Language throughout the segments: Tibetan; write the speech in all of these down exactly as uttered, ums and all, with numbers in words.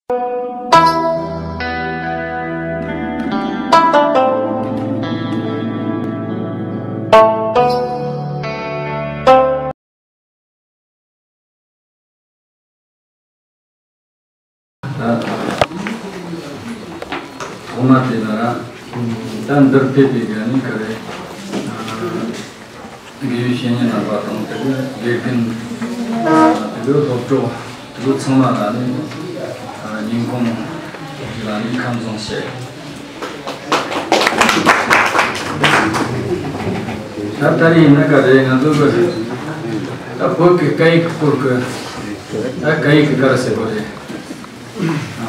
ཐོག་མ་དེ་ལ་ར། ད་འདིར་ཕེབས་པའི་དགའ་ནི་ག་རེ། དགེ་བའི་བཤེས་གཉེན་རྣམ་པ་དང་དེ་གའི་དགེ་རྒན། དེ་གའི་སློབ་གྲོགས། དེ་གའི་ཚང་མ་ལ་ནི། ཉིན་གུང་ལ་ནི་ཁམས་བཟང་བཤད། ད་ད་རེས་ཡིན་ན་ག་རེ་ང་ཚོ་གི། ད་བོད་ཀྱི་སྐད་ཡིག་སྐོར་གྱི། ད་སྐད་ཡིག་གི་ག་རེ་ཟེར་དགོས་རེད།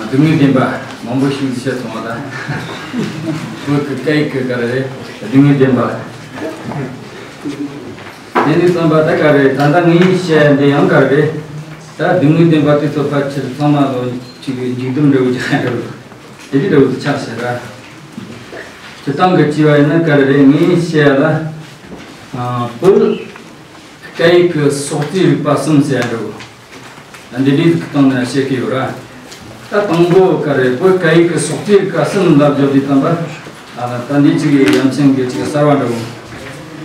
སྡུག་བསྔལ་བདེན་པ་མང་པོ་ཞིག་བཤད་སོང་བ་ད། བོད་ཀྱི་སྐད་ཡིག་གི་ག་རེ་རེད། སྡུག་བསྔལ་བདེན་པ། དེ་ནས་བསམ་པ་ད་ག་རེ་ད་ལྟ་ངས་བཤད་འདི་ཡང་ག་རེ་རེད། ད་སྡུག་བསྔལ་བདེན་པ་དེ་ཚོ་ཕལ་ཆེར་ཚང་མ་ལོ་གཅིག་གི་མཇུག་སྡོམ་འདྲ་བོ་ཅིག་ཧ་འདྲ་བོ་དེ་གི་འདྲ་བོ་ཆགས་ཟེར་ར། སྤྱིར་བཏང་གི་བྱས་པ་ཡིན་ན་ག་རེ་རེད། ངས་བཤད་ཡ་ལ། བོད་སྐད་ཡིག་གི་སོག་རྩིས་རིག་པ་གསུམ་ཟེར་ཡ་འདྲ་བོ། འདི་འདྲའི་སྟེང་ནས་བཤད་ཀྱི་ཡོད་ར། ད་དང་པོ་ག་རེ། བོད་སྐད་ཡིག་གི་སོག་རྩིས་རིག་པ་གསུམ་ལབ་རྒྱུ་དེ་དང་པ། ད་འདི་གཅིག་གི་ཡ་མཚན་གྱི་གཅིག་གསར་བ་འདྲ་བོ།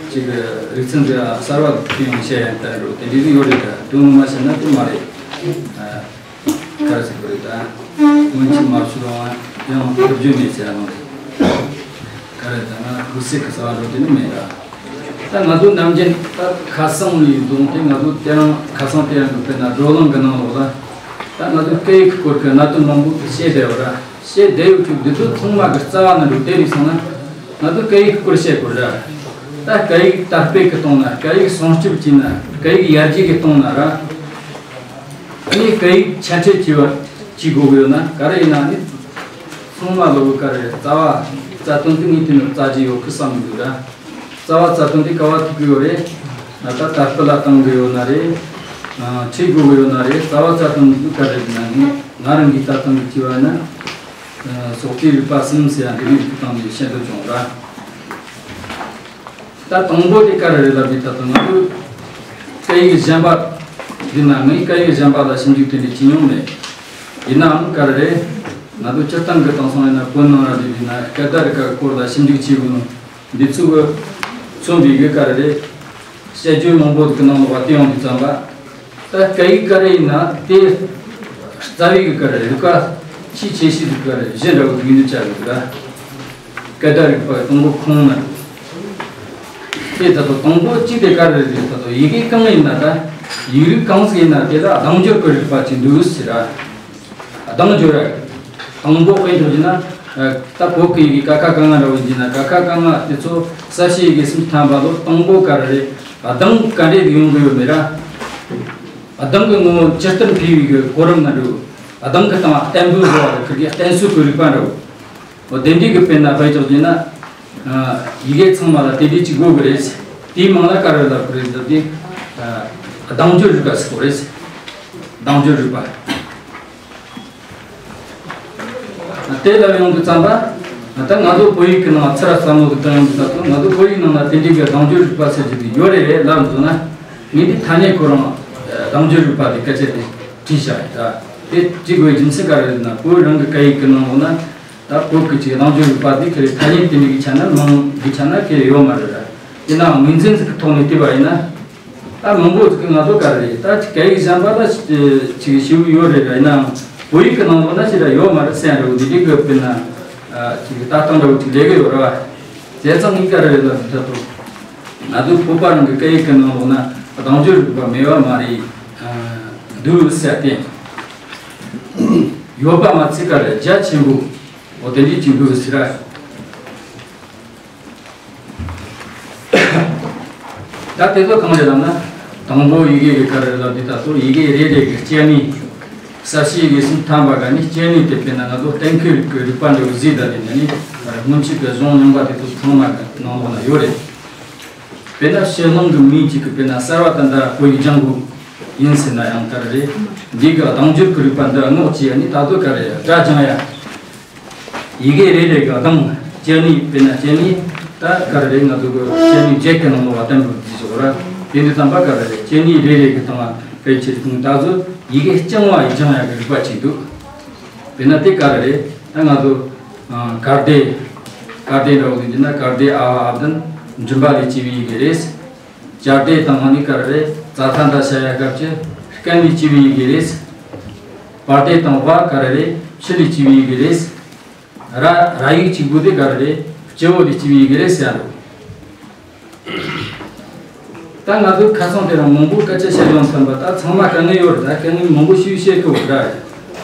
གཅིག་གི་རིག་ཚན་གྱི་གསར་བ་དེ་ཡང་བཤད་ཡ་ད་འདྲ་བོ་དེ་འདྲའི་ཡོད་རེད། ད་དོན་ངོ་མ་བཤད་ན་དེ་མ་རེད། ག་རེ་ཟེར་དགོས་རེད་ད། སྔོན་ཆད་མ་བྱུང་བ་ཡང་བསྒྱུར་རྒྱུ་མེད་ཟེར་ཡ་ནང་། ག་རེ་ཟེར་ན་དགོས་ཚད་ཀྱི་རྩ་བ་འགྲོ་དེ་ནི་མེད་ལ། ད་ང་ཚོ་ནམ་རྒྱུན་ད་ཁ་སང་ནས་བཟུང་སྟེ་ང་ཚོ་དེ་རིང་ཁ་སང་དེ་རིང་གི་དཔེར་ན་བགྲོ་གླེང་གི་ནང་ལོགས་ལ། ད་ང་ཚོ་སྐད་ཡིག་གི་སྐོར་གྱི་གནད་དོན་མང་པོ་བཤད་བསྡད་ཡོད་ར། བཤད་བསྡད་ཡོད་དུས་འདི་ཚོ་ཚང་མ་གི་རྩ་བ་ནས་འགྲོ་དེ་རེད་སོང་ན། ང་ཚོ་སྐད་ཡིག་སྐོར་བཤད་དགོས་ར། ད་སྐད་ཡིག་དར་སྤེལ་གི་གཏོང་ན། སྐད་ཡིག་སྲུང་སྐྱོབ་བྱས་ན། སྐད་ཡིག་ཡར་རྒྱས་གི་གཏོང་ན་ར། ཨ་ནི་སྐད་ཡིག་ཆ་འཕྲིན་བྱེད་པ་བྱེད་དགོས་གི་ཡོད་ན་ག་རེ་ཡིན་ན་ནི། ཚང་མ་ལོ་གི་ག་རེ་རྩ་བ་རྩ་དོན་དེ་ངས་དེ་ནི་རྩ་རྒྱུ་ཡོད་གི་བསམ་གི་འདུག་ར། རྩ་བ་རྩ་དོན་དེ་ག་བ་ཐུག་གི་ཡོད་རེད། ད་ལྟ་དར་སྤེལ་ལ་གཏོང་གི་ཡོད་ན་རེད། ཁྲིད་དགོས་གི་ཡོད་ན་རེད། རྩ་བ་རྩ་དོན་དེ་ག་རེ་ཡིན་ན་ནི་ང་རང་གི་ལྟ་སྟངས་ཀྱི་བྱས་པ་ཡིན་ན། སོག་རྩིས་རིག་པ་གསུམ་ཟེར་ཡ་འདི་རིགས་ཀྱི་སྟེང་ནས་བཤད་དུ་བྱུང་ར། ད་དང་པོ་དེ་ག་རེ་རེད་ལབ་དུས་ད་ལྟ་ང་ཚོས་སྐད་ཡིག་གཞན་པ་འདི་ན་ངས་སྐད་ཡིག་གཞན་པ་ལ་ཞིབ་འཇུག་དེ་འདྲ་བྱེད་མྱོང་མེད། ཡིན་ནའང་ག་རེ་རེད། ང་ཚོ་སྤྱིར་བཏང་གི་དེང་སང་ཡིན་ན་བོད་ནང་ར་རེད། ཡིན་ན་སྐད་བརྡ་རིག་པ་སྐོར་ལ་ཞིབ་འཇུག་བྱེད་དགོས་ནོ་འདི་ཚོ་གི་མཚོན་པའི་གི་ག་རེ་རེད། དཔྱད་བརྗོད་མང་པོ་གི་ནང་ལོགས་བལྟས་ཡོང་དུས་ཙམ་པ། ད་སྐད་ཡིག་ག་རེ་ཡིན་ན་དེ་རྩ་བའི་གི་ག་རེ་རིག་པ་ཆེས་ཆེ་ཤོས་ཀྱི་ག་རེ་གཞི་འདྲ་བོ་ཡིན་དུས་ཆགས་ཡོད་ལ། སྐད་བརྡ་རིག་པ་དང་པོ་ཁོང་ན། དེ་ད་དུང་དང་པོ་གཅིག་དེ་ག་རེ་རེད། ད་དུང་ཡི་གེ་གང་ཡིན་ན། ད་ཡིག་རིགས་གང་ཞིག་ཡིན་ན་དེ་ལ་གདངས་སྦྱོར་གྱི་རིག་པ་ཅིག་འདུག་ཟེར་ར། གདངས་སྦྱོར་ར། དང་པོ་དཔེ་འཇོག་བྱས་ན། ད་བོད་ཀྱི་ཡི་གེ་ཀ་ཁ་ག་ང་འདྲ་བོ་ཡིན་ན། ཀ་ཁ་ག་ང་དེ་ཚོ་གསལ་བྱེད་ཡི་གེ་སུམ་ཅུ་ཐམ་པ་ལོ་དང་པོ་ག་རེ་རེད། གདངས་ག་འདྲས་ཡོང་གི་ཡོད་མེད་ར། གདངས་ཀྱི་ངོ་བོ་ཇི་ལྟར་འཕེལ་བའི་གི་གོ་རིམ་ན་འགྲོ། གདངས་ཀྱི་སྟེང་བརྟན་པོའི་བཟོ་བ་རེད། ཁིར་གི་བརྟན་སྲོལ་གྱི་རིག་པ་འདྲ་བོ། འོ་དེ་འདྲའི་གི་དཔེར་ན་དཔེ་འཇོག་བྱས་ན། ཡི་གེ་ཚང་མ་ལ་དེ་འདྲའི་ཅིག་དགོས་གི་རེད། དེའི་མིང་ལ་ག་རེ་ལབ་གི་རེད་ཟེར་དུས། གདངས་སྦྱོར་རིག་པ་ཟེར་གོ་རེད། གདངས་སྦྱོར་རིག་པ། དེ་ལབ་ཡོང་དུས་ཙམ་པ། ད་ང་ཚོ་བོད་ཡིག་གི་ནང་ཚུར་བསམ་བློ་དེ་བཏང་ཡོང་དུས་ཙམ་པ། ང་ཚོ་བོད་ཡིག་ནང་ན་དེ་འདྲའི་གི་གདངས་སྦྱོར་རིག་པ་ཟེར་གྱི་དེ་ཡོད་རེད་ལབ་འདུག་ན། ངས་འདི་ཐ་སྙད་ཁོ་རང་གདངས་སྦྱོར་རིག་པ་དེ་སྐད་ཆ་དེ་བྲིས་བཞག་ཡོད། ད་དེ་བྲིས་དགོས་རྒྱུ་མཚན་ག་རེ་རེད་ན། བོད་རང་གི་སྐད་ཡིག་གི་ནང་ལོགས་ན། ད་བོད་ཀྱི་ཅིག་གདངས་སྦྱོར་རིག་པ་དེ་ཁེ་རེ་ཐ་སྙད་དེ་འདྲ་གི་ཆ་ན་མང་གི་ཆ་ན་ཁེ་རེ་ཡོད་མ་རེད་ར། ཡིན་ནའང་ངོས་འཛིན་ཟིག་གི་ཐོག་ནས་བལྟས་པ་ཡིན་ན། ད་མང་པོ་ཟིག་གི་ང་ཚོ་ག་རེ་རེད། ད་ཅིག་སྐད་ཡིག་གཞན་པ་ལ་ཅིག་ཞིབ་ཡོད་རེད་ར། ཡིན་ནའང་བོད་ཡིག་གི་ནང་ལོགས་ན་ཅིག་ར་ཡོད་མ་རེད་ཟེར་ཡ་འདྲ་བོ་འདི་འདྲའི་གི་དཔེར་ན་ཅིག་ལྟ་སྟངས་འདྲ་བོ་ཅིག་སླེབས་གི་ཡོད་ར་བ། བྱས་ཙང་ངས་ག་རེ་རེད་ལབ་དུས་ད་དུང་ང་ཚོ་བོད་པ་རང་གི་སྐད་ཡིག་གི་ནང་ལོགས་ན་གདངས་སྦྱོར་རིག་པ་མེད་པ་མ་རེད། འདུག་ཟེར་ཏེ། ཡོད་པ་མ་ཚད་ག་རེ་རྒྱ་ཆེན་པོ། འོ་དེ་འདྲའི་ཅིག་འདུག་ཟེར་ར། ད་དེ་ཚོ་གང་རེད་ལབ་ན། དང་པོ་ཡི་གེ་གི་ག་རེ་ལབ་དུས་ད་ཚོ་ཡི་གེ་རེ་རེ་གི་སྐྱེ་གནས། གསལ་བྱེད་ཡི་གེ་སུམ་ཐམ་པ་ག་ནི་སྐྱེ་གནས་དེ་དཔེར་ན་ང་ཚོ་གཏན་འཁེལ་གི་རིག་པ་འདྲ་བོ་གཟིགས་ད་དེ་ནི་ནི་སྔོན་ཆད་གི་གཞུང་རྙིང་པ་དེ་ཚོ་ཚང་མ་གི་ནང་ལོགས་ན་ཡོད་རེད། དཔེར་ན་ཕྱི་ནང་གི་མིང་གཅིག་གི་དཔེར་ན་གསར་བ་ད་ལྟ་བོད་ཡིག་སྦྱང་དགོས་ཡིན་ཟེར་ན་ཡང་ག་རེ་རེད། འདི་གི་གདངས་སྦྱོར་གི་རིག་པ་འདི་སྔོག་བྱས་ནི་ད་དུང་ག་རེ་སྒྲ་སྦྱང་ཡ། ཡི་གེ་རེ་རེ་གི་གདངས་སྐྱེ་གནས་དཔེར་ན་སྐྱེ་གནས་ད་ག་རེ་རེད། ང་ཚོ་གི་སྐྱེ་གནས་བརྒྱད་ཀྱི་ནང་ལོགས་བ་བསྟན་པར་བརྩིས་ཆོག་ར། དེ་འདི་ཙམ་པ་ག་རེ་རེད། སྐྱེ་གནས་རེ་རེ་གི་སྟེང་ལ་ཕལ་ཆེར་ད་གཟོད་ཡི་གེ་རྐྱང་བ་ཡི་སྦྱང་ཡ་གི་རིག་པ་ཅིག་འདུག་དཔེར་ན་དེ་ག་རེ་རེད། ད་ང་ཚོ་ཨ་གར་སྡེ། གར་སྡེ་འདྲ་བོ་ཟིག་བྱས་ན་གར་སྡེ་ཨ་བ་ཨ་བདན་མགྲིན་པ་ལས་སྐྱེས་པའི་ཡི་གེ་རེད། ཅར་སྡེ་དང་ཨ་ནི་ག་རེ་རེད། ཙ་ཐ་ད་ཤ་ཡ་སྐབས་ཀྱི་རྐན་ལས་སྐྱེས་པའི་ཡི་གེ་རེད། པ་སྡེ་དང་བ་ག་རེ་རེད། ཕྱི་ལས་སྐྱེས་པའི་ཡི་གེ་རེད། ར་ར་ཡིག་གཅིག་པུ་དེ་ག་རེ་རེད། སྤྱི་བོ་ལས་སྐྱེས་པའི་ཡི་གེ་རེད་ཟེར་ཡ་འདུག་ད་ང་ཚོ་ཁ་སང་དེ་རིང་མང་པོ་སྐད་ཆ་བཤད་ཡོང་ཙམ་པ། ད་ཚང་མ་དཀའ་ངལ་ཡོད་རེད། ད་དཀའ་ངལ་མང་པོ་ཞིག་བཤད་གི་ཡོད་རེད།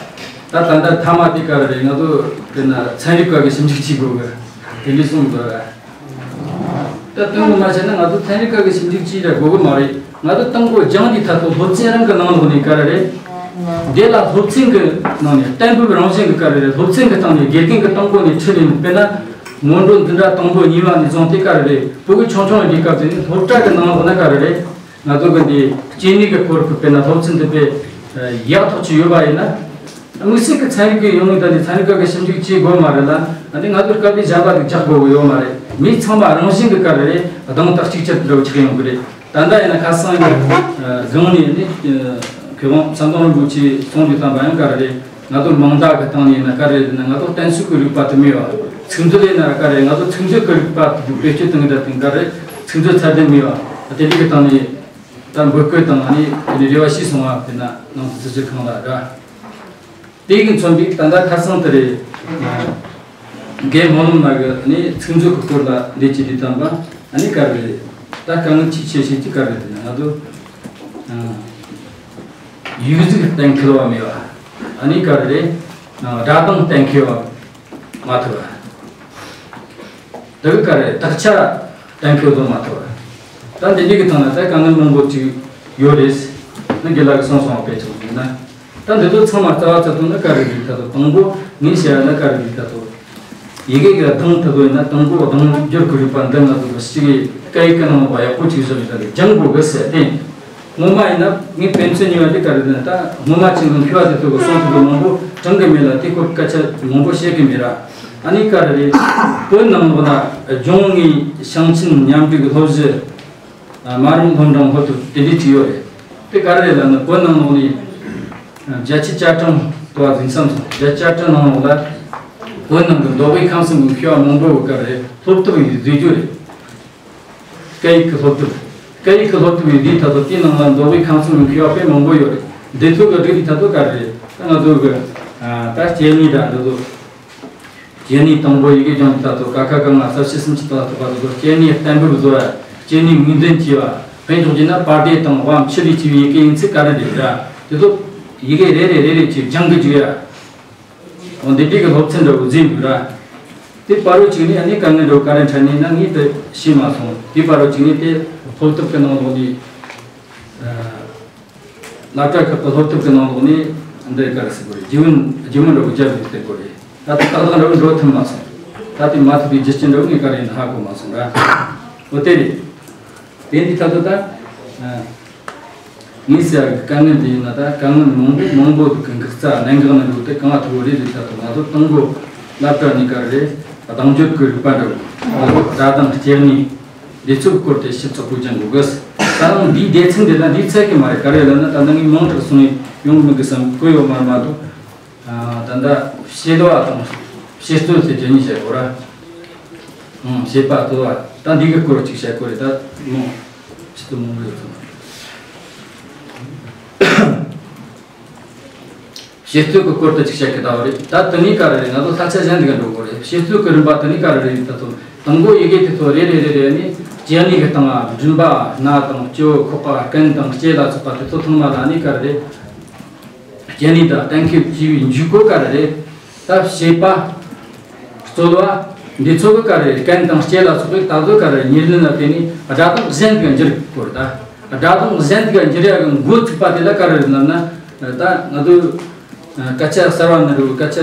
ད་ད་ལྟ་མཐའ་མ་དེ་ག་རེ་རེད། ང་ཚོ་དཔེར་ན་ཚན་རིག་པ་གི་ཞིབ་འཇུག་བྱེད་དགོས་གི། དེ་འདྲ་གསུངས་འདུག་ར། ད་དོན་དངོས་མ་བཤད་ན་ང་ཚོ་ཚན་རིག་པ་གི་ཞིབ་འཇུག་བྱེད་ར་དགོས་གི་མ་རེད། ང་ཚོ་དང་པོ་སྦྱངས་དེའི་ཐད་དུ་སློབ་ཚན་རང་གི་ནང་ལོགས་ནས་ག་རེ་རེད། དེ་ལ་སློབ་ཚན་གི་ནང་ནས་གཏན་ཕབ་རང་བཞིན་གི་ག་རེ་རེད། སློབ་ཚན་གི་སྟེང་ནས་དགེ་རྒན་གི་དང་པོ་ནས་ཁྲིད་ལས་ནས། དཔེར་ན་སྔོན་འགྲོ་འཛིན་གྲྭ་དང་པོ་གཉིས་པ་ནས་བཟུང་སྟེ་ག་རེ་རེད། ཕྲུ་གུ་ཆུང་ཆུང་ཡིན་སྐབས་དེ་ནས་སློབ་གྲྭ་གི་ནང་ལོགས་ན་ག་རེ་རེད། ང་ཚོ་གི་འདི་སྐྱེ་དངོས་ཀྱི་སྐོར་གྱི་དཔེར་ན་སློབ་ཚན་དེ་དཔེ་ཡག་ཐག་ཆོད་ཡོད་པ་ཡིན་ན། དམིགས་བསལ་གྱི་ཚན་རིག་གི་ཡོང་ངེས་ད་ནི་ཚན་རིག་པ་གི་ཞིབ་འཇུག་བྱེད་དགོས་མ་རེད་ལ། ཨ་ནི་ང་ཚོ་སྐབས་དེ་གཞན་པ་དེ་རྒྱག་དགོས་གི་ཡོད་མ་རེད། མི་ཚང་མ་རང་བཞིན་གྱི་ག་རེ་རེད། གདེང་ཐག་གཅིག་གྱུར་འདྲ་བོ་ཆགས་ཡོང་གི་རེད། ད་ལྟ་ཡིན་ན་ཁ་སང་གི་སྒང་ནས་ནི་མཁས་དབང་ཟམ་གདོང་རིན་པོ་ཆེ་གསུངས་དུས་ཙམ་པ་ཡང་ག་རེ་རེད། ང་ཚོ་མིང་བརྡ་གི་སྟེང་ནས་ཡིན་ན་ག་རེ་རེད་ན། ང་ཚོ་བསྟན་སྲོལ་གྱི་རིག་པ་དེ་མེད་པ། ཚིག་མཛོད་ཡིན་ན་ག་རེ། ང་ཚོ་ཚིག་མཛོད་ཀྱི་རིག་པ་དེ་བེད་སྤྱོད་གཏོང་གི་ད་དེ་ག་རེ། ཚིག་མཛོད་ཚད་ལྡན་མེད་པ། དེ་འདྲ་གི་སྟེང་ནས་ད་འབོད་སྐུལ་དང་ཨ་ནི་དེ་ནས་རེ་བ་ཞུས་སོང་བ། དེ་ན་ནང་སྲིད་ཟུར་ཁང་ལ་ར། དེ་གི་མཚོན་པའི་ད་ལྟ་ཁ་སང་དེ་རེད། རྒན་སྨོན་ལམ་ལགས་ཀྱིས་ནི་ཚིག་མཛོད་ཀྱི་སྐོར་ལ་འདི་ཅི་རིགས་དམ་པ་ཨ་ནི་ག་རེ་རེད། ད་དཀའ་ངལ་ཆེས་ཆེ་ཤོས་ཀྱི་ག་རེ་རེད་ན། ང་ཚོ་ཡིག་གཟུགས་གཏན་འཁེལ་བ་མེད་པ། ཨ་ནི་ག་རེ་རེད། སྒྲ་གདངས་གཏན་འཁེལ་བ་མ་ཐུབ་པ། དེ་གི་ག་རེ་དག་ཆ་གཏན་འཁེལ་བཟོ་མ་ཐུབ་པ། ད་འདི་འདྲ་གི་ཐོག་ན་ད་དཀའ་ངལ་མང་པོ་ཅིག་ཡོད་རེད། ནི་དགེ་ལགས་ཀྱིས་གསུངས་སོང་བ། དཔེ་ཆ་ཡིན་ན། ད་འདི་ཚོ་ཚང་མ་རྩ་བ་རྩ་དོན་ནི་ག་རེ་རེད་ད་དོ། དང་པོ་ངས་བཤད་ཡ་ན་ག་རེ་རེད་ད་དོ། ཡི་གེ་གི་གདངས་ད་དོ་ཡིན་ན་དང་པོ་གདངས་སྦྱོར་གྱི་རིག་པ་འདི་ང་ཚོ་གི་སྤྱི་གི་སྐད་ཡིག་གི་ནང་ལ་ཡག་པོ་ཅིག་བཞག་ཡོད་ད་རེད། སྦྱང་དགོས་གི་ཟེར་ཏེ། སྔོན་མ་ཡིན་ན་ངས་དཔེ་མཚོན་ཉོས་པ་དེ་ག་རེ་རེད་ན། ད་སྔོན་མ་ཅིག་གི་མཁས་པ་དེ་ཚོ་གི་གསུང་ཐུབ་པའི་མང་པོ་དྲངས་གི་མེད་ལ། དེ་སྐོར་སྐད་ཆ་མང་པོ་བཤད་གི་མེད་ར། ཨ་ནི་ག་རེ་རེད། བོད་ནང་ལོགས་ན་ལྗོངས་ལྔའི་ཞིང་ཆེན་མཉམ་འབྲེལ་གྱི་སློབ་གཞི་མ་རུངས་སློབ་འབྲིང་སློབ་དེབ་དེ་འདྲའི་ཅིག་ཡོད་རེད། དེ་ག་རེ་རེད་ལབ་ན། བོད་ནང་ལོགས་ནས་བརྒྱ་ཆ་བརྒྱད་ཅུ་དྲུག་ཅུ་ཟིན་བསམ་སོང་། བརྒྱ་ཆ་བརྒྱད་ཅུ་དྲུག་ཅུ་ནང་ལོགས་ལ་བོད་ནང་གི་མདོ་དབུས་ཁམས་གསུམ་གྱི་མཁས་པ་མང་པོ་གི་ག་རེ་རེད། སློབ་དེབ་ཡིན་བཟོས་རྒྱུ་རེད། སྐད་ཡིག་གི་སློབ་དེབ། སྐད་ཡིག་གི་སློབ་དེབ་ཡིན་དུས་ད་དོ་དེའི་ནང་ལ་མདོ་དབུས་ཁམས་གསུམ་གྱི་མཁས་པ་དཔེ་མང་པོ་ཡོད་རེད། འདི་ཚོ་གི་སྒྲིག་དེ་ད་དོ་ག་རེ་རེད། ད་ང་ཚོ་གི་ད་སྐྱེ་དངོས་ད་འདི་ཚོ། སྐྱེ་དངོས་དང་པོ་ཡི་གེ་སྦྱངས་དུས་ད་དོ་ཀ་ཁ་ག་ང་གསལ་བྱེད་སུམ་ཅུ་ལ་སོགས་པ་དེ་ཚོ་སྐྱེ་དངོས་གཏན་འབེབས་བཟོ་ཡ། སྐྱེ་དངོས་ངོས་འཛིན་བྱས་པ། དཔེ་འཇོག་རྒྱུ་ན་པ་སྡེ་དང་བ་ཕྱི་ལས་སྐྱེས་པའི་ཡི་གེ་ཡིན་ཚེ་ག་རེ་རེད་ར། དེ་ཚོ་ཡི་གེ་རེ་རེ་རེ་རེ་བྱས་སྦྱང་གི་འཇུག་ཡ། འོ་འདི་འདྲའི་གི་སློབ་ཚན་འདྲ་བོ་བཟོས་འདུག་ར། དེ་བར་རོ་གཅིག་ནས་ཨ་ནི་དཀའ་ངལ་འདྲ་བོ་ག་རེ་འཕྲད་ནས་ན་ངས་དེ་ཤེས་མ་སོང་། དེ་བར་རོ་གཅིག་ནས་དེ་སློབ་དེབ་ཀྱི་ནང་ལོགས་ནས་སློབ་གྲྭ་ཁག་གི་སློབ་དེབ་ཀྱི་ནང་ལོགས་ནས་འདི་ག་རེ་ཟེར་དགོས་རེད། རྒྱུན་རྒྱུན་མི་འདྲ་བོ་རྒྱབ་ཡོད་ཟེར་དགོས་རེད། ད་ལྟ་ཏག་ཏག་འདྲ་བོ་འགྲོ་ཐུབ་མ་སོང་། ད་དེ་མ་ཐུབ་པའི་རྒྱུ་རྐྱེན་འདྲ་བོ་ངས་ག་རེ་ཡིན་ཧ་གོ་མ་སོང་ར། འོ་དེ་རེད། དེ་འདི་ད་ལྟ་ད། ངས་ཟེར་བའི་དཀའ་ངལ་འདི་ཡིན་ན། ད་དཀའ་ངལ་མང་པོ་མང་པོ་འདུག་གི། འགག་རྩ་གནད་འགག་ནི་འདུག་དེ་གང་ལ་ཐུག་གི་རེད་ཟེར་ད་དོ། ང་ཚོ་དང་པོ་སློབ་གྲྭ་ནས་ག་རེ་རེད། གདངས་སྦྱོར་གྱི་རིག་པ་འདྲ་བོ། ང་ཚོ་སྒྲ་གདངས་སྐྱེ་དངོས་འདི་ཚོའི་སྐོར་དེ་ཞིབ་ཚགས་པོ་སྦྱང་དགོས་གི། ད་རུང་འདིའི་སྡེ་ཚན་འདི་ལ་འདི་ཚད་གི་མ་རེད། ག་རེ་ལབ་ན་ད་ནི་ངས་མང་དྲགས་གསུངས་ཡོང་གི་མི་འདུག་བསམ་གི་ཡོད་མ་རེད་མ་གཏོགས། ད་ལྟ་བྱེད་པ་དང་བྱེད་རྩོལ་ཟེར་རྒྱུ་གཉིས་བྱེད་དགོས་ར། ཨང་། བྱེད་པ་རྩོལ་བ་ད་འདི་གི་སྐོར་ཅིག་བཤད་དགོས་རེད། ད་མོ་ཆེད་དུ་མང་པོ་ཡོད་ཚོད་མ་རེད། བྱེད་རྩོལ་གྱི་སྐོར་དུ་ཅིག་བཤད་གི་ད་བ་རེད། ད་དེ་ནས་ག་རེ་རེད། ང་ཚོ་ས་ཆ་གཞན་དུ་ག་འགྲོ་དགོས་རེད། བྱེད་རྩོལ་གྱི་རིམ་པ་དེ་ནས་ག་རེ་རེད། ད་དུང་དང་པོ་ཡི་གེ་དེ་ཚོ་རེ་རེ་རེ་རེ་ནས་སྐྱེ་དངོས་ཀྱི་སྟེང་ལ་མགྲིན་པ། སྣ་དང་སྤྱི་བོ། ཁོག་པ། རྐན་དང་ལྕེ་ལ་སོགས་པ་དེ་ཚོ་ཚང་མ་ལ་ནི་ག་རེ་རེད། སྐྱེ་དངོས་དང་གཏན་འཁེལ་བྱས་པའི་འཇུག་སྒོ་ག་རེ་རེད། ད་བྱེད་པ། རྩོལ་བ། འདི་ཚོ་གི་ག་རེ་རེད། རྐན་དང་ལྕེ་ལ་སོགས་པའི་ད་གཟོད་ག་རེ་རེད། ཉེར་ལེན་ལ་བརྟེན་ནས་སྒྲ་གདངས་གཞན་དུ་འགྱུར་དགོས་རེད། ད་སྒྲ་གདངས་གཞན་དུ་འགྱུར་ཡ་གི་འགོ་ཚུགས་པ་དེ་ལ་ག་རེ་རེད་ལབ་ན། ད་ང་ཚོ་སྐད་ཆ་གསར་བ་ནི་རེད། སྐད་ཆ་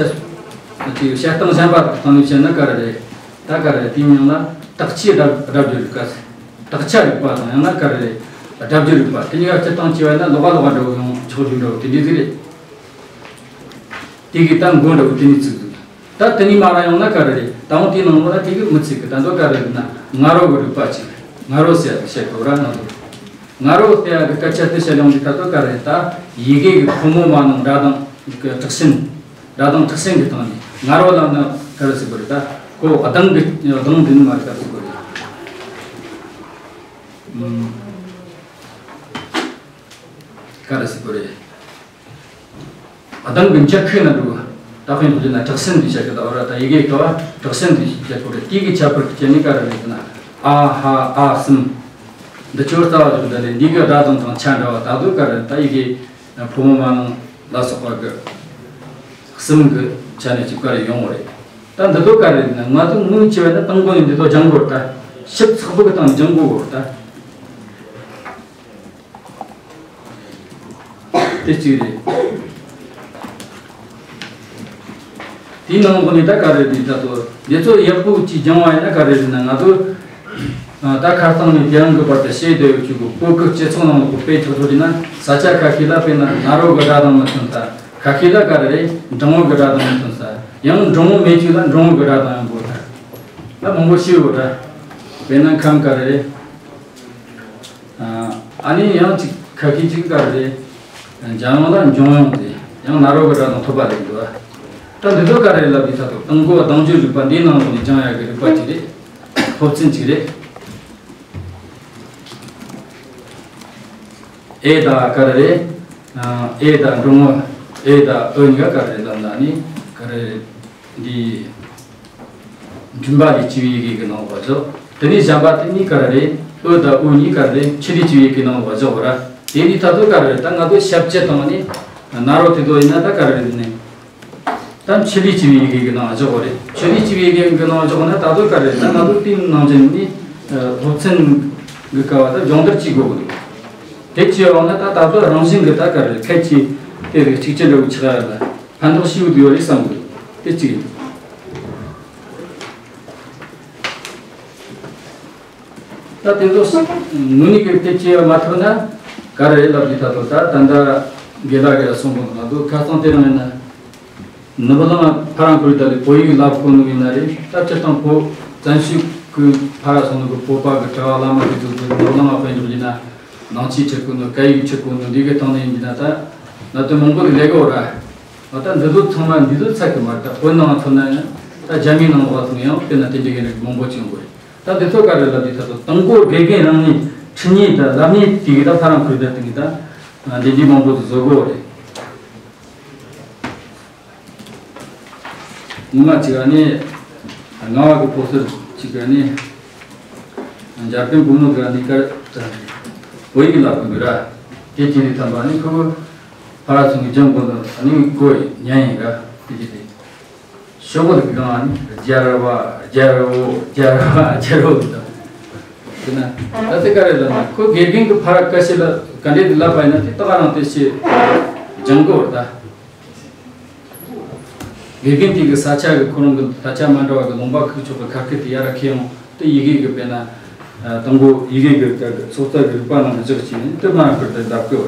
ཅིག་བཤད་སྟངས་གཞན་པ་དང་ནི་བཤད་ན་ག་རེ་རེད། ད་ག་རེ་རེད། དེའི་མིང་ལ་དག་ཆའི་སྒྲ་སྒྲ་སྦྱོར་རིག་པ། དག་ཆ་རིག་པ་དང་ཡང་ན་ག་རེ་རེད། སྒྲ་སྦྱོར་རིག་པ། དེ་གཉིས་ཀ་སྤྱིར་བཏང་བྱས་པ་ཡིན་ན་ལོགས་ཀ་ལོགས་ཀ་འདྲ་བོ་ཡོང་ཆོག་རྒྱུ་འདྲ་བོ་དེ་འདྲ་ཟིག་རེད། དེ་གི་ད་མགོ་འདྲ་བོ་དེ་ནས་ཚུགས་འདུག་ད་དེ་ནས་མར་ཡོང་ན་ག་རེ་རེད། ད་འོང་དེའི་ནང་ལོགས་ལ་དེ་གི་མི་ཚིག་གི་ད་མདོ་ག་རེ་རེད་ན། ང་རོ་གི་རིག་པ་ཅིག་ང་རོ་ཟེར་ཡ་གི་བཤད་དགོས་ར། ང་ཚོ་ང་རོ་ཟེར་ཡ་གི་སྐད་ཆ་དེ་བཤད་ཡོང་དུས་ད་མདོ་ག་རེ་རེད། ད་ཡི་གེ་གི་ཕོ་མོ་མ་ནིང་སྒྲ་གདངས་གི་དྲག་ཞན། སྒྲ་གདངས་དྲག་ཞན་གྱི་སྟེང་ནས། ང་རོ་ལབ་ན་ག་རེ་ཟེར་དགོས་རེད། ད་ཁོ་གདངས་ཀྱི་གདངས་འདི་ནི་མ་རེད། ག་རེ་ཟེར་དགོས་རེད། ཨུམ། ག་རེ་ཟེར་དགོས་རེད། གདངས་ཀྱི་འཇའ་ཁུག་ན་འགྲོ། ད་དཔེ་འཇོག་རྒྱུ་ན་དྲག་ཞན་འདི་བྱ་གི་ད་བར། ད་ཡི་གེ་ཀ་བ་དྲག་ཞན་འདི་བྱ་དགོས་རེད། དེ་གི་ཁྱད་པར་གྱི་ནི་ག་རེ་རེད་ཟེར་ན། ཨ་ཧ་ཨ་གསུམ། འདི་ཆོ་རྩ་བ་བཞག་ད་ལས་འདི་གི་སྒྲ་གདངས་དང་ཆ་འདྲ་བ། ད་དུ་ག་རེ་ད་ཡི་གེ་ཕོ་མོ་མ་ནང་ལ་སོགས་པ་གི་གསུམ་གི་ཆ་ནས་ཅིག་ག་རེ་ཡོང་བ་རེད། ད་འདི་དོ་ག་རེ་ན། ང་ཚོ་ངོས་བྱས་པ་ན་དང་པོ་ནས་འདི་དོ་སྦྱང་དགོས་རེད། ད་ཞིབ་ཚགས་པོ་གི་སྟེང་སྦྱང་དགོས་རེད། ད་དེ་གཅིག་རེད། དེའི་ནང་ལོགས་ནས་ད་ག་རེ་རེད། ད་དོ་འདི་ཚོ་ཡག་པོ་ཅིག་སྦྱང་བ་ཡིན་ན་ག་རེ་རེད་ན། ང་ཚོ་ད་ཁ་སང་ནས་དེ་རིང་གི་བར་དུ་བཤད་བསྡད་ཡོད་ཅིག་གོ། བོད་ཀྱི་སྤྱི་ཚོགས་ནང་ལོགས་དཔེ་ཆ་ཚོ་བྱས་ན། ས་ཆ་ཁ་ཤས་ལ་དཔེར་ན་ན་རོ་གི་སྒྲ་གདངས་མི་ཐོན་ས། ཁ་ཤས་ལ་ག་རེ་རེད། འབྲིང་བོ་གི་སྒྲ་གདངས་མི་ཐོན་ས། ཡང་འབྲིང་བོ་མེད་ཅིག་ལ་འབྲིང་བོ་གི་སྒྲ་གདངས་ཡང་དགོས་ས། ད་མང་པོ་ཤེས་ཡོད་ར། དཔེར་ན་ཁམས་ག་རེ་རེད། ཨ་ནི་ཡང་ཅིག་ཁ་ཤས་ཅིག་ག་རེ་རེད། འཇམ་དབྱངས་ལ་འབྱུང་དབྱངས་ཟེར། ཡང་ན་རོ་གི་སྒྲ་དང་ཐོབ་པ་ལས་འདུག་ཨ། ད་འདི་ཚོ་ག་རེ་རེད་ལབ་དུས་ད་དོ་དང་པོ་གདངས་སྦྱོར་རིག་པ་འདིའི་ནང་ལོགས་ནས་སྦྱང་ཡག་གི་རིག་པ་ཅིག་རེད། སློབ་ཚན་ཅིག་རེད། ཨེ་ད་ག་རེ་རེད། ཨེ་ད་འབྲིང་བོ་ཨེ་ད་ཨོ་གཉིས་ཀ་ག་རེ་རེད་ལབ་ན་ནི་ག་རེ་རེད། འདི་མགྲིན་པ་ལས་སྐྱེ་བའི་ཡི་གེ་གི་ནང་ལོགས་འཇོག་དེ་ནས་གཞན་པ་དེ་གཉིས་ག་རེ་རེད། ཨོ་ད་ཨོ་གཉིས་ག་རེ་རེད། ཆུ་ལས་སྐྱེ་བའི་ཡི་གེ་ནང་ལོགས་འཇོག་ར། དེ་ནི་ད་དོ་ག་རེ་རེད། ད་ང་ཚོ་ཞབས་ཀྱི་སྟེང་ནས་ན་རོ་དེ་དོ་ཡིན་ན་ད་ག་རེ་རེད་ནི། ད་ཆུ་ལས་སྐྱེ་བའི་ཡི་གེ་གི་ནང་འཇོག་གོ་རེད། ཆུ་ལས་སྐྱེ་བའི་ཡི་གེ་གི་ནང་འཇོག་ན་ད་དོ་ག་རེ་ད་ང་ཚོ་དེའི་ནང་བཞིན་ནི་སློབ་ཚན་གི་སྐབས་ད་སྦྱོང་བརྡར་བྱེད་དགོས་གི་འདུག་དེ་བྱས་ཡོང་ན་ད་ད་དོ་རང་བཞིན་གི་ད་ག་རེ་ཁད་ཀྱི་དེ་རིགས་གཅིག་ཅི་འདྲ་བོ་ཆགས་ཡ་ལ་ཕན་ཐོགས་ཤིག་ཡོད་ཡོད་རེད་བསམ་གི་འདུག་དེ་གཅིག་ཡིན། ད་དེ་ཚོ་དངོས་གནས་ཀྱི་དེ་བྱས་མ་ཐུབ་ན་ག་རེ་ལབ་ཀྱི་ད་དོ་ད་ད་ལྟ་དགེ་ལགས་ཀྱིས་གསུངས་པ་ང་ཚོ་ཁ་སང་དེ་རིང་ཡིན་ན། ནུབ་གླིང་ཕ་རང་ཁུལ་ད་ལས་བོད་ཡིག་བསླབ་གོ་ནོ་ཡིན་ན་རེད། ད་སྤྱིར་བཏང་བོད་བཙན་བྱོལ་གྱི་ཕ་ར་སོང་ནོ་གི་བོད་པ་གི་གྲྭ་བ་བླ་མ་དེ་ཚོ་གི་ནུབ་གླིང་ལ་དཔེ་འཇོག་ཡིན་ན་ནང་ཆོས་ཁྲིད་གོ་ནོ་སྐད་ཡིག་ཁྲིད་གོ་ནོ་འདི་གི་སྟེང་ནས་ཡིན་གྱི་ན་ད་ན་དོན་མང་པོ་དེ་ལས་གོ་ར། ད་འདི་ཚོ་ཚང་མ་འདི་ཚོ་ཚད་གི་མ་རེད། ད་བོད་ནང་མཚོན་ན་ཡང་ད་རྒྱ་མིའི་ནང་ལོགས་ཚང་ཡང་དཔེར་ན་དེ་འདྲ་གི་རིགས་མང་པོ་ཅིག་ཡོང་གི་རེད། ད་འདི་ཚོ་ག་རེ་ལབ་དུས་ད་དོ་དང་པོ་དགེ་རྒན་རང་ནས་ཁྲིད་མཁན་ད་བསླབ་མཁན་དེ་གི་ད་ཕ་རང་ཁུལ་ད་དེ་གི་ད་འདི་འདྲའི་མང་པོ་དེ་བཟོ་གོ་རེད། ངོ་མ་གཅིག་ཨ་ནི། རྔ་བ་གི་ཕོ་གསར་གཅིག་ཨ་ནི། འཇར་པན་བུ་མོ་གི་ཨ་ནི་ཀ་བོད་ཡིག་ལ་ཀུན་གི་ར། དེ་དེ་ནི་ཐམ་པ་ཨ་ནི་ཁོ་ཕ་ར་ཚུན་གི་ལྗང་གོ་ནོ་ཨ་ནི་གོ་ཉན་ཡིན་ར། དེ་དེ་དེ། ཤོག་གུ་དེ་གི་གང་ཨ་ནི་རྒྱལ་བ་རྒྱལ་བོ་རྒྱལ་བ་རྒྱལ་བོ་དེ་དང་། དེ་ན་ད་དེ་ག་རེ་ལ་ན་ཁོ་དགེ་རྒན་གི་ཕ་ར་ཀ་ཤི་ལ་ག་འདྲེ་དེ་ལབ་པ་ཡིན་ན་དེ་ཏག་རང་དེ་ཤེས་ལྗང་གོ་ར་ད། དགེ་རྒན་དེ་གི་ས་ཆ་གི་ཁོ་རང་གི་ས་ཆ་མ་འདྲ་བ་གི་ལུང་པ་ཁུག་ཆོག་གི་ཁ་སྐད་དེ་ཡར་ཁྱེར་ཡོང་དེ་ཡི་གེ་གི་དཔེར་ན། དང་པོ་ཡི་གེ་གི་ཚོགས་རྩ་གི་རིག་པ་ནང་གི་འཇོག་བྱས་ནས་དེ་མ་ཁུར་དེ་ལབ་གི་འོ་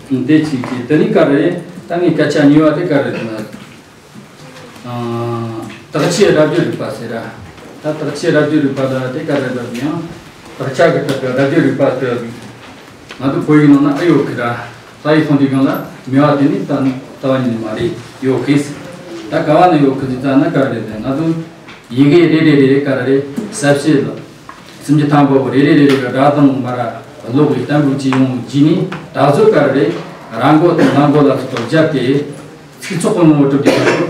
ད། དེ་གཅིག་གིས་དེ་ནི་ག་རེ་ད་ངའི་སྐད་ཆ་གཉིས་པ་དེ་ག་རེ་དེ་ན། དག་ཆའི་སྒྲ་སྦྱོར་རིག་པ་ཟེར་ར། ད་དག་ཆའི་སྒྲ་སྦྱོར་རིག་པ་ལ་དེ་ག་རེ་ལབ་ཡང་། དག་ཆ་གི་ཐད་ཀྱི་སྒྲ་སྦྱོར་རིག་པ་ཟེར་བ། ང་ཚོ་བོད་ཡིག་ནང་ན་ཨ་ཡོད་གི་ར། ད་ཡིག་ཚང་དུས་སྒང་ལ་མེད་པ་དེ་ནི་ད་ནི་ལྟ་བ་ཉིད་མ་རེད་ཡོད་གི། ད་ག་བ་ནས་ཡོད་གི་ཟེར་ཙང་ན་ག་རེ་རེད། ང་ཚོ་ཡི་གེ་རེ་རེ་རེ་རེ་ག་རེ་རེད་གསལ་བཤད་ལ། སུམ་ཅུ་ཐམ་པ་བོ་རེ་རེ་རེ་རེ་གི་སྒྲ་གདངས་མར་ཀློག་གི་གཏན་འབེབས་ཀྱི་ཡོང་རྗེས་ནས་ད་གཟོད་ག་རེ་རེད། ར་མགོ་དང་ལ་མགོ་ལ་སོགས་པ་སྦྱར་ཏེ། ཚིག་ཚོགས་ཀུན་ངོ་སྤྲོད་དེ་ཁྱོད་ཚོ།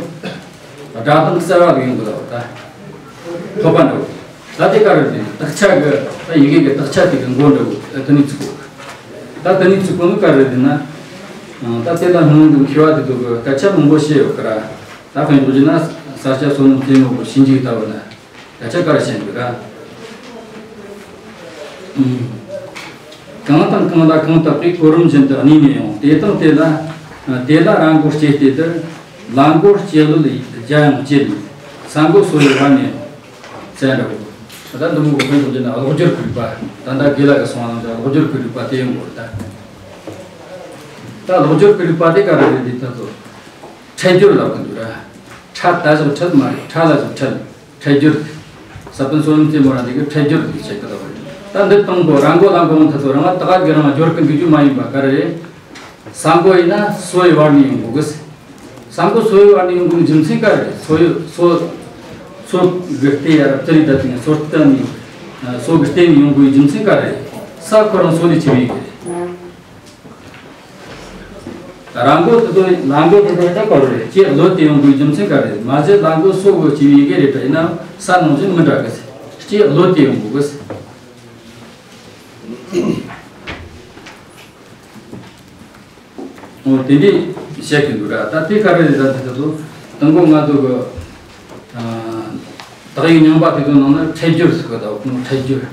སྒྲ་གདངས་གསར་བ་ཡོང་དགོས་ལ་ད། ཐོབ་པ་འདྲ་བོ། ད་དེ་ག་རེ་རེད། དག་ཆ་གི་ད་ཡི་གེ་གི་དག་ཆ་དེ་གི་མགོ་འདྲ་བོ་དེ་ནི་ཚིག་གོ། ད་དེ་ནི་ཚིག་གོ་ནི་ག་རེ་རེད་ན། ད་དེ་ལ་སྔོན་གི་མཁས་པ་དེ་ཚོ་གི་སྐད་ཆ་མང་པོ་བཤད་ཡོད་གི་ར། ད་དཔེ་འཇོག་རྒྱུ་ན་ས་སྐྱ་བསོད་ནམས་རྩེ་མོ་གི་ཞིབ་འཇུག་ལྟ་བུ་ན། ད་ཆ་ག་རེ་བཤད་འདུག་ར། གང་དང་གང་ལ་གང་བཏགས་པའི་གོ་རིམ་བཞིན་དུ་གནས་ནས་ཡང་དེ་དང་དེ་ལ། དེ་ལ་ར་མགོ་སྐྱེས་ཏེ་དེར། ལ་མགོ་སྐྱེས་ལོད་རྒྱ་ཡང་སྐྱེས་ནས། ས་མགོ་སོ་ཡི་བར་ནས་ཡང་། ཟེར་འདྲ་བོ། ད་ལྟ་འདི་མོ་གོ་ཕན་ཐོགས་ཀྱི་ན་ཀློག་སྦྱོར་གྱི་རིག་པ། ད་ལྟ་དགེ་ལགས་ཀྱིས་གསུངས་པ་ནང་བཞིན་ཀློག་སྦྱོར་གྱི་རིག་པ་དེ་ཡོང་དགོས་རེད་ད། ད་ཀློག་སྦྱོར་གྱི་རིག་པ་དེ་ག་རེ་རེད་དེ་ད་ཚོ། ཕྲད་སྦྱོར་ལབ་ཀྱི་འདུག་ར། ཕྲ་ད་བཞག་ཕྲད་མ་རེད། ཕྲ་ལ་བཞག་ཕྲད། ཕྲད་སྦྱོར། ས་པཎ་བསོད་ནམས་རྩེ་མོ་རང་དེ་གི་ཕྲད་སྦྱོར་དེ་བྱེད་ཀྱི་ལ་བ་རེད། ད་འདི་དང་པོ་ར་མགོ་ལ་མགོ་མཐའ་ཚོ་རང་ལ་ད་ག་གི་རང་སྦྱོར་གི་འདུག་རྒྱུ་མ་ཡིན་པ་ག་རེ་རེད། ས་མགོ་ཡིན་ན་སོ་ཡི་བར་ནས་ཡོང་དགོས་གི། ས་མགོ་སོ་ཡི་བར་ནས་ཡོང་དགོས་རྒྱུ་མཚན་ག་རེ་རེད། སོ་ཡི་སོ་སོ་གི་སྟེ་ཡར་བཙིར་ཡི་ད་དེ་ནས་སོ་སྟེང་ནས་སོ་གི་སྟེང་ནས་ཡོང་དགོས་རྒྱུ་མཚན་ག་རེ་རེད། ས་ཁོ་རང་སོ་ལས་ཆེ་བའི་གི་རེད། ར་མགོ་དེ་དོ་ལ་མགོ་དེ་དོ་ད་ག་རེ་རེད། སྐྱེ་གློད་དེ་ཡོང་དགོས་རྒྱུ་མཚན་ག་རེ་རེད། མ་གཞི་ལ་མགོ་སོ་གི་ཆེ་བའི་གི་རེད་པ་ཡིན་ན་ས་ནང་བཞིན་མི་འདྲ་གི། སྐྱེ་གློད་དེ་ཡོང་དགོས་གི། འོ་དེ་འདྲའི་བཤད་ཀྱི་འདུག་ར། ད་དེ་ག་རེ་རེད་ད་དེ་ཚོ་དང་པོ་ང་ཚོ་གི་ཨ་དག་ཡིག་རྙིང་པ་དེ་ཚོ་ནང་ན་འཕྲེད་སྦྱོར་ཟེར་གི་ད། འཕྲེད་སྦྱོར།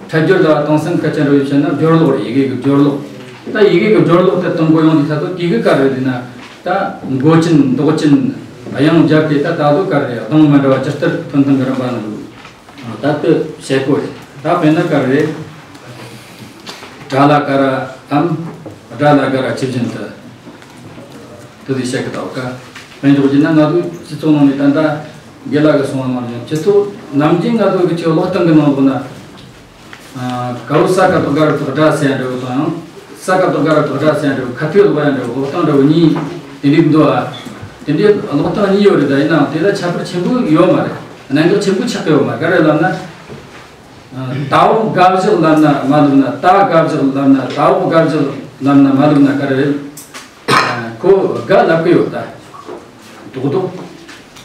འཕྲེད་སྦྱོར་ལ་དེང་སང་སྐད་ཆ་འགྲོ་ཡི་བཤད་ན་སྦྱོར་ཀློག་རེད། ཡི་གེ་གི་སྦྱོར་ཀློག་ད་ཡི་གེ་གི་སྦྱོར་ཀློག་དེ་དང་པོ་ཡོང་དུས་ད་དུ་དེ་གི་ག་རེ་རེད་ན། ད་མགོ་ཅན་འདོགས་ཅན་དབྱངས་སྦྱར་ཏེ་ད་ད་དུ་ག་རེ་རེད། གདངས་མི་འདྲ་བ་ཇི་ལྟར་ཐོན་སྟངས་གི་རིམ་པ་ནང་དུ། ད་ལྟ་བཤད་གོ་རེད། ད་དཔེར་ན་ག་རེ་རེད། སྒྲ་ལ་ཀ་ར་འམ། སྒྲ་ལ་ཀ་ར་ཇི་བཞིན་དུ། དེ་དུས་བཤད་གི་ད་བ་ཀ། དཔེ་འཇོག་རྒྱུ་ན་ང་ཚོ་སྤྱི་ཚོགས་ནང་ནས་ད་ལྟ་དགེ་ལགས་ཀྱིས་གསུངས་པ་ནང་བཞིན་སྤྱི་ཚོགས་ནམ་རྒྱུན་ང་ཚོ་གི་ཆོས་ཀློག་སྟངས་ཀྱི་ནང་ལོགས་ན། ཨ་གའུ་ས་ཀ་བཏགས་ག་ར་བཏགས་སྒྲ་ཟེར་ཡ་འདྲ་བོ་དང་ཡང་། ས་ཀ་བཏགས་ག་ར་བཏགས་སྒྲ་ཟེར་ཡ་འདྲ་བོ་ཁ་ཐོས་ཀློག་ཡ་འདྲ་བོ་ཀློག་སྟངས་འདྲ་བོ་གཉིས་དེ་འདྲའི་འདུག་ཨ། དེ་འདྲའི་ཀློག་སྟངས་གཉིས་ཡོད་རེད། ད་ཡིན་ནའང་དེ་ལ་ཁྱད་པར་ཆེན་པོ་ཡོད་མ་རེད། གནད་འགག་ཆེན་པོ་ཆགས་ཀྱི་ཡོད་མ་རེད། ག་རེ་ལབ་ན། ད་འོག་དགག་བཞག་ལབ་ན་མ་ལབ་ན། ད་དགག་བཞག་ལབ་ན། ད་འོག་དགག་བཞག་ལབ་ན་མ་ལབ་ན་ག་རེ་རེད། ཁོ་དགག་ལབ་ཀྱི་ཡོད་ད། རྡོག་རྡོག་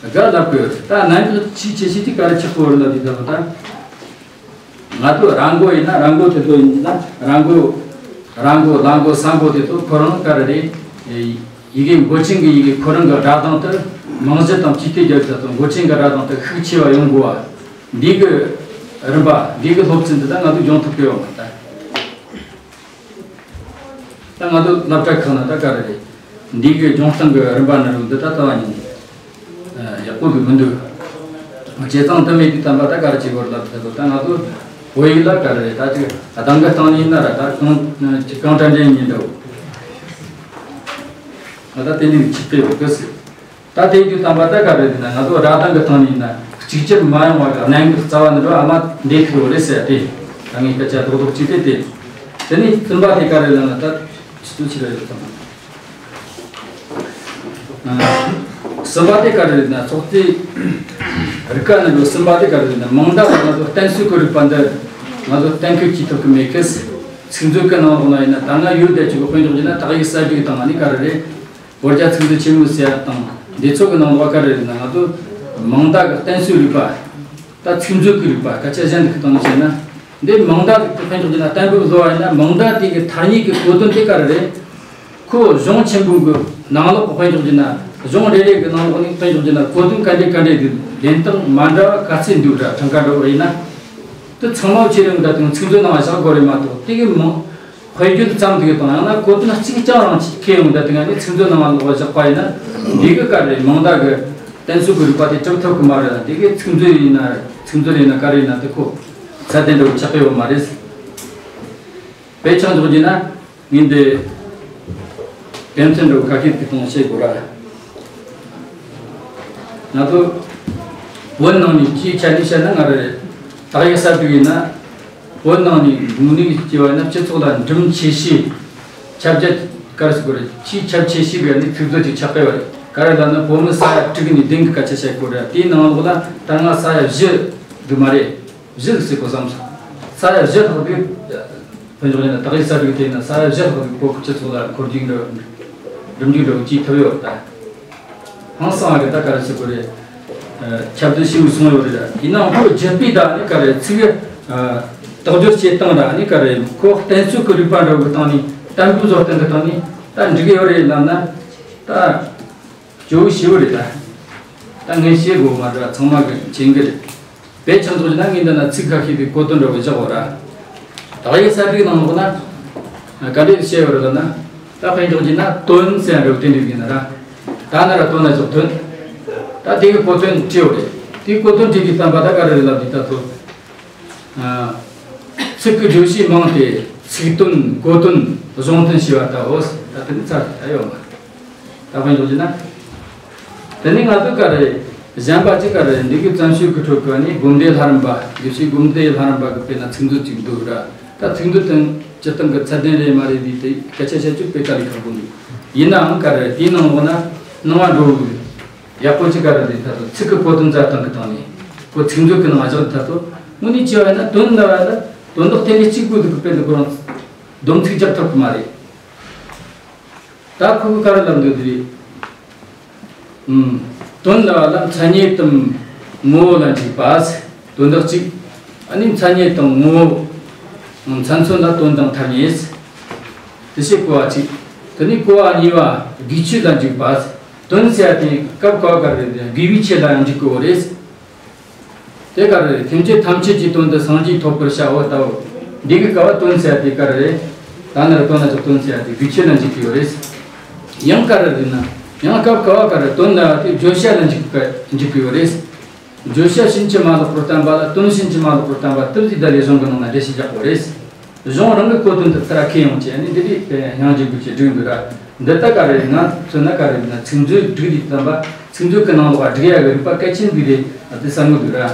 དགག་ལབ་ཀྱི་ཡོད། ད་གནད་འགག་ཆེས་ཆེ་ཤོས་དེ་ག་རེ་ཆགས་ཀྱི་ཡོད་རེད་ལབ་དུས་ད་ལྟ། ང་ཚོ་ར་མགོ་ཡིན་ན་ར་མགོ་དེ་ཚོ་ཡིན་ན་ར་མགོ། ར་མགོ་ལ་མགོ་ས་མགོ་དེ་ཚོ་ཁོ་རང་ག་རེ་རེད། ཡི་གེ་མགོ་ཅན་གྱི་ཡི་གེ་ཁོ་རང་གི་སྒྲ་གདངས་དེ་རྨང་གཞི་དང་ཅི་སྟེ་རྒྱབ་ཚད་དང་མགོ་ཅན་གྱི་སྒྲ་གདངས་དེ་ཤུགས་ཆེ་བ་ཡོང་དགོས་པ། འདི་གི་རིམ་པ་འདི་གི་སློབ་ཚན་འདི་ད་ང་ཚོ་སྦྱོང་ཐུབ་ཀྱི་ཡོད་མ་རེད། ད་ང་ཚོ་སློབ་གྲྭ་ཁག་ན་ད་ག་རེ་རེད། འདི་གི་སྦྱོང་སྟངས་ཀྱི་རིམ་པ་ནི་རུ་འདི་ད་ལྟ་བ་ཉིད་ནས་ཡག་པོ་འདུག་མི་འདུག་བྱས་ཙང་དུ་མེད་དུས་ཙམ་པ་ད་ག་རེ་བྱེད་དགོས་ལབ་ད་ད་ང་ཚོ་བོད་ཡིག་ལ་ག་རེ་རེད། ད་ཅིག་གདངས་ཀྱི་སྟེང་ནས་ཡིན་ན་ར་ད་གང་གང་དྲན་དྲན་ཡིན་འདྲ་བོ། ང་ད་དེ་ནས་ཆིག་པའི་འོག་གི་ཟེར། ད་དེ་དུས་ཙམ་པ་ད་ག་རེ་རེད་ན་ང་ཚོ་སྒྲ་གདངས་ཀྱི་སྟེང་ནས་ཡིན་ན་གཅིག་གྱུར་མ་ཡོང་བ་གི་གནད་འགག་རྩ་བ་ནི་རོ་ཨ་མ་འདྲེས་ཐུབ་རེད་ཟེར་ཏེ། ད་ངས་སྐད་ཆ་རྡོག་རྡོག་ཅིག་དེ་དེ། དེ་ནས་གསུམ་པ་དེ་ག་རེ་ལབ་ན་ད་ཆི་ཏུ་ཆི་རེ་ཡོད་ཙམ། གསུམ་པ་དེ་ག་རེ་རེད་ན་ཚོགས་སྡེ་རིག་པ་ནི་རོ་གསུམ་པ་དེ་ག་རེ་རེད་ན་མིང་བརྡ་ལ་ང་ཚོ་བསྟན་སྲོལ་གྱི་རིག་པ་འདི་ང་ཚོ་གཏན་འཁེལ་བྱེད་ཐུབ་ཀྱི་མེད་གི། ཚིག་མཛོད་ཀྱི་ནང་ལོགས་ན་ཡིན་ན་ད་ང་ཡོད་བསྡད་ཆོག་གི། དཔེ་འཇོག་བྱས་ན་དག་ཡིག་གསར་བསྒྲིགས་དང་ནི་ག་རེ་རེད། བོད་རྒྱ་ཚིག་མཛོད་ཆེན་མོ་ཟེར་ཡ་དང་འདི་ཚོ་གི་ནང་ལོགས་ག་རེ་རེད་ན་ང་ཚོ་མིང་བརྡ་གི་བསྟན་སྲོལ་རིག་པ། ད་ཚིག་མཛོད་ཀྱི་རིག་པ་སྐད་ཆ་གཞན་དག་གི་སྟེང་ནས་བཤད་ན། འདི་མིང་བརྡ་གི་དཔེ་འཇོག་བྱས་ན་གཏན་འབེབས་བཟོ་བ་ཡིན་ན་མིང་བརྡ་དེ་གི་ཐ་སྙད་ཀྱི་གོ་དོན་དེ་ག་རེ་རེད། ཁོ་གཞུང་ཆེན་པོ་གི་ནང་ལོགས་དཔེ་འཇོག་བྱས་ན་གཞུང་རེ་རེ་གི་ནང་ལོགས་ནས་དཔེ་འཇོག་བྱས་ན་གོ་དོན་ག་འདྲས་ག་འདྲས་འདུག་ལེན་སྟངས་མ་འདྲ་བ་ག་ཚད་འདུག་ར་གྲངས་ཀ་འདྲ་བོ་ཡིན་ན། དེ་ཚང་མ་ཁྱེད་རང་ད་དུང་ཚིག་མཛོད་ནང་བཞག་དགོས་རེད་མ་གཏོགས་དེ་གི་མིང་། དཔེ་བརྗོད་ཙམ་དུ་དང་ཡང་ན་གོ་དོན་གཅིག་རྐྱང་རང་ཅིག་ཁེལ་ཡོང་ད་དེ་ང་ནི་ཚིག་མཛོད་ནང་ལ་བཞག་པ་ཡིན་ན་འདི་གི་ག་རེ་མིང་བརྡ་གི་བསྟན་སྲོལ་གྱི་རིག་པ་དེ་གྲུབ་ཐུབ་ཀྱི་མ་རེད། འདི་གི་ཚིག་མཛོད་ཡིན་ན་ཚིག་མཛོད་ཡིན་ན་ག་རེ་ཡིན་ན་དེ་ཁོ་ཚད་ལྡན་འདྲ་བོ་ཆགས་ཀྱི་ཡོད་མ་རེད། དཔེ་ཆ་འཇོག་རྒྱུ་ན་ངས་འདི་དོན་ཚན་འདྲ་བོ་ཁ་ཤས་ཀྱི་སྟེང་བཤད་དགོས་ར། ང་ཚོ་བོད་ནང་ནས་སྤྱིའི་ཆ་ནས་བཤད་ན་ང་རེ་རེད། དག་ཡིག་གསར་བསྒྲིགས་ཡིན་ན། བོད་ནང་ནས་དགོས་ངེས་ཀྱི་བྱས་པ་ཡིན་ན་སྤྱི་ཚོགས་ལ་འགྲེམས་ཆེ་ཤོས་ཁྱབ་རྒྱ་ག་རེ་ཟེར་དགོས་རེད། ཆེས་ཁྱབ་ཆེ་ཤོས་ཀྱི་ནི་ཚིག་མཛོད་ཅིག་ཆགས་ཀྱི་ཡོད་རེད། ག་རེ་ལབ་ན་བོད་མི་ས་ཡ་དྲུག་ནས་བདུན་གྱི་སྐད་ཆ་བཤད་དགོས་རེད། དེའི་ནང་ལོགས་ལ་ད་སྔ་ས་ཡ་བཞི་འདུག་མ་རེད། བཞི་ཟེར་དགོས་བསམ་སོང་། ས་ཡ་བཞི་ལྷག་པའི་དཔེ་འཇོག་ཡིན་ན་དག་ཡིག་གསར་བསྒྲིགས་དེ་ཡིན་ན་ས་ཡ་བཞི་ལྷག་པའི་བོད་ཀྱི་སྤྱི་ཚོགས་ལ་འཁོར་རྒྱུག་འདྲ་འགྲིམ་རྒྱུག་འདྲ་བོ་བྱེད་ཐུབ་ཡོད་རེད་ད། ཧང་སང་བ་གི་ད་ག་རེ་ཟེར་དགོས་རེད། ཁྱབ་གདལ་ཞེ་པོ་སོང་ཡོད་རེད། ཡིན་ནའང་ཁོ་བརྒྱུད་པའི་ད་ནི་ག་རེ་ཚིག་རྟགས་སྦྱོར་བྱེད་སྟངས་ད་ནི་ག་རེ་ཁོ་བསྟན་སྲོལ་གྱི་རིག་པ་འདྲ་བོའི་སྟེང་ནས་གཏན་འབེབས་བཟོ་སྟངས་ཀྱི་སྟེང་ནས་ད་འགྲིག་གི་ཡོད་རེད་ལབ་ན་ད་སྐྱོ་བོ་ཞེ་པོ་རེད་ད། ད་ངས་བཤད་དགོས་མ་རེད། ཚང་མ་གི་མཁྱེན་གི་རེད། དཔེ་ཆ་ཚོགས་ན་ངས་འདི་ན་ཚིག་ཁ་ཤས་དེ་གོ་དོན་འདྲ་བོ་བཞག་ཡོད་ར། དག་ཡིག་གསར་བསྒྲིགས་ནང་ལོགས་ན་ག་འདྲས་བཤད་ཡོད་རེད་ལབ་ན། ད་དཔེ་འཇོག་བྱས་ན་དོན་ཟེར་ཡ་འདྲ་བོ་དེ་འདྲ་ཡིན་ན་ར། ད་ན་ར་དོན་ན་འཇོག་དོན། ད་དེ་གི་གོ་དོན་བྲིས་ཡོད་རེད། དེའི་གོ་དོན་བྲིས་དུས་ཙམ་པ་ད་ག་རེ་རེད་ལབ་དུས་ད་ཚོ། ཚིག་གི་བརྗོད་གཞིའི་མིང་སྟེ་ཚིག་དོན་གོ་དོན་གཞུང་དོན་ཞེས་པ་ལྟ་བུ། ད་དེ་ནི་ཚར་ད་ཡོད་མ་རེད། ད་དཔེ་འཇོག་བྱས་ན། དེ་ནི་ང་ཚོས་ག་རེ། གཞན་པ་གཅིག་ག་རེ་འདི་གི་བཙན་བྱོལ་གི་ཁྲོད་ཀྱི་ནི་དགོན་སྡེ་ལྷ་རམས་པ་དགེ་བཤེས་དགོན་སྡེ་ལྷ་རམས་པ་གི་དཔེར་ན་ཚིག་མཛོད་ཅིག་འདུག་ར། ད་ཚིག་མཛོད་དང་སྤྱིར་བཏང་གི་ཚད་ལྡན་རེད་མ་རེད་དེ་དེ་སྐད་ཆ་བཤད་རྒྱུ་དཔེ་དཀའ་ལས་ཁག་པོ་འདུག་ཡིན་ནའང་ག་རེ་དེའི་ནང་ལོགས་ན་སྣང་བ་འགྲོ་ཡག་པོ་ཅིག་ག་རེ་རེད། ད་དུང་ཚིག་གི་གོ་དོན་རྩ་སྟངས་ཀྱི་སྟེང་ནས་ཁོ་ཚིག་མཛོད་ཀྱི་ནང་བཞག་ད་དུང་དངོས་གནས་བྱས་པ་ཡིན་ན་དོན་འདི་བ་ལ་དོན་དག་དེ་འདྲ་གཅིག་པུ་འདུག་གི་དཔེ་འདུག་ཁོ་རང་སྡོམ་ཚིག་རྒྱག་ཐུབ་ཀྱི་མ་རེད། ད་ཁོ་གི་ག་རེ་ལབ་འདུག་དེ་རེད། ཨུམ། དོན་འདི་ལ་མཚན་ཉིད་དམ་ངོ་བོ་ལ་འཇུག་པ། དོན་དག་གཅིག་ཨ་ནི་མཚན་ཉིད་དང་ངོ་བོ། མཚན་མཚོན་ལ་དོན་དང་ཐ་སྙད། དེ་བྱས་གོ་བ་གཅིག་དེ་ནས་གོ་བ་གཉིས་པ་དགོས་ཆེད་ལ་འཇུག་པ། དོན་ཟེར་ཡ་དེ་སྐབས་ག་བ་ག་རེ་དགོས་པའི་ཆེད་ལ་ཡང་འཇུག་དགོས་པ་རེད། དེ་ག་རེ་རེད། ཐམས་ཅད་ཐམས་ཅད་ཀྱི་དོན་དུ་སངས་རྒྱས་ཐོབ་པར་བྱའོ་ལྟ་བུ། འདི་གི་སྐབས་བ་དོན་ཟེར་ཡ་དེ་ག་རེ་རེད། ད་ནི་ར་དོན་ལ་ཅོག་དོན་ཟེར་ཡ་དེ་དགོས་ཆེད་ལ་འཇུག་གི་ཡོད་རེད། ཡང་ག་རེ་རེད་ན། ཡང་སྐབས་ག་བ་ག་རེ་དོན་ལ་དེ་བརྗོད་བྱ་ལ་འཇུག་གི་འཇུག་གི་ཡོད་རེད། བརྗོད་བྱ་ཕྱིན་ཅི་མ་ལོག་པར་བསྟན་པ་ལ་དོན་ཕྱིན་ཅི་མ་ལོག་པར་བསྟན་པ་དེ་ཟིག་ད་ལས་གཞུང་གི་ནང་ན་འགྲེལ་བཤད་རྒྱག་དགོས་རེད། གཞུང་རང་གི་གོ་དོན་དེ་ཚུར་ཁས་ཡོང་བྱས་ནས་འདི་རིགས་དེ་སྙིང་རྗེ་དགོས་ཀྱི་སྒྲིག་འདུག་ར། འདི་ལྟ་ག་རེ་ང་མཚོན་ན་ག་རེ་ན་ཚིག་མཛོད་སྒྲིག་རིགས་དམ་པ་ཚིག་མཛོད་ཀྱི་ནང་ལོགས་སྒྲིག་ཡ་གི་རིགས་པ་གལ་ཆེན་པོ་རེད་དེ་བསམ་གི་འདུག་ར།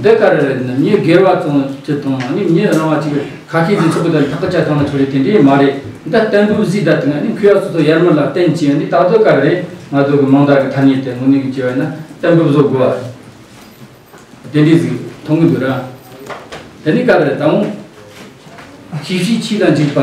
འདི་ག་རེ་རེད་ན་མྱི་སྒེར་བ་ཙམ་གྱི་དང་ནི་མྱི་རང་བ་ཅིག་ཁ་ཤས་ཀྱི་ཚོགས་པ་དང་ལྷག་གི་ཆ་ཚང་ན་ཆོག་རེད་དེ་འདྲས་མ་རེད། འདི་བརྟན་པོ་གཟིགས་ད་དུང་ནི་མཁས་པ་སོ་སོ་ཡར་མར་ལ་བསྟན་བྱས་ནི་ད་གཟོད་ག་རེ་རེད། ང་ཚོ་གི་མིང་བརྡ་གི་ཐ་སྙད་དེ་དངོས་གནས་ཀྱི་བྱས་པ་ན་བརྟན་པོ་བཟོ་དགོས་པ། དེ་འདྲས་ཟིག་མཐོང་གི་འདུག་ར། དེ་ནི་ག་རེ་དང་། ཤེས་བྱའི་ཆོས་ལ་འཇུག་པ།